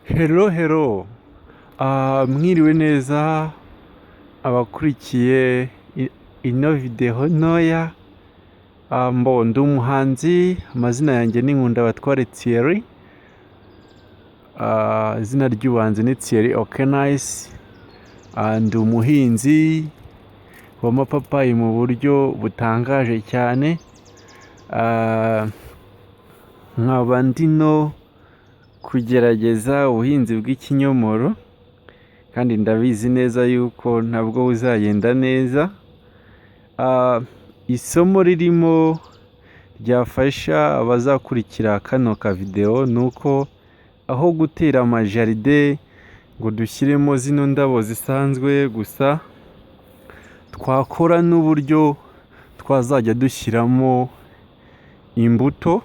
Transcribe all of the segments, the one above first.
Hello hello, mwiriwe neza abakurikiye ino videwo ntoya. Mbo ndi umuhanzi, amazina yanjye ni Nkundabatware Thierry, izina ry'ubuhanzi ni Thierry Okenice. Ndi umuhinzi w'amapapayi mu buryo butangaje cyane, nkaba ndi no kugerageza ubuhinzi bw'ikinyomoro, kandi ndabizi neza yuko nabwo buzagenda neza. Isomo ririmo ryafasha abazakurikira kano kavidewo ni uko aho gutera amajaride ngo dushyiremo zino ndabo zisanzwe gusa, twakora n'uburyo twazajya dushyiramo imbuto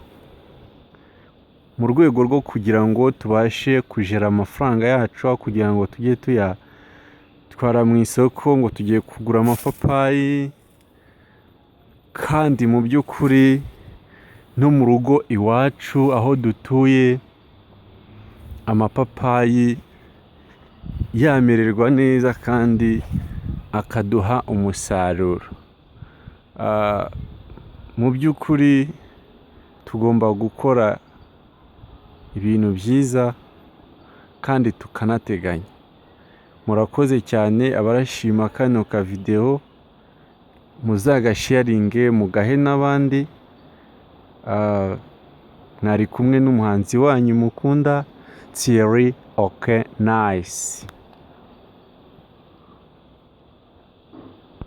mu rwego rwo kugira ngo tubashe kujera amafaranga yacu, aho kugira ngo tujye tuyatwara mu isoko ngo tugiye kugura amapapayi, kandi mu by'ukuri no mu rugo iwacu aho dutuye amapapayi yamererwa neza kandi akaduha umusaruro. Mu by'ukuri tugomba gukora ibintu byiza kandi tukanateganya. Murakoze cyane abarashima kano kavidewo, muzagasharinge mugahe n'abandi. Mwari kumwe n'umuhanzi wanyu mukunda, Thierry Okenice.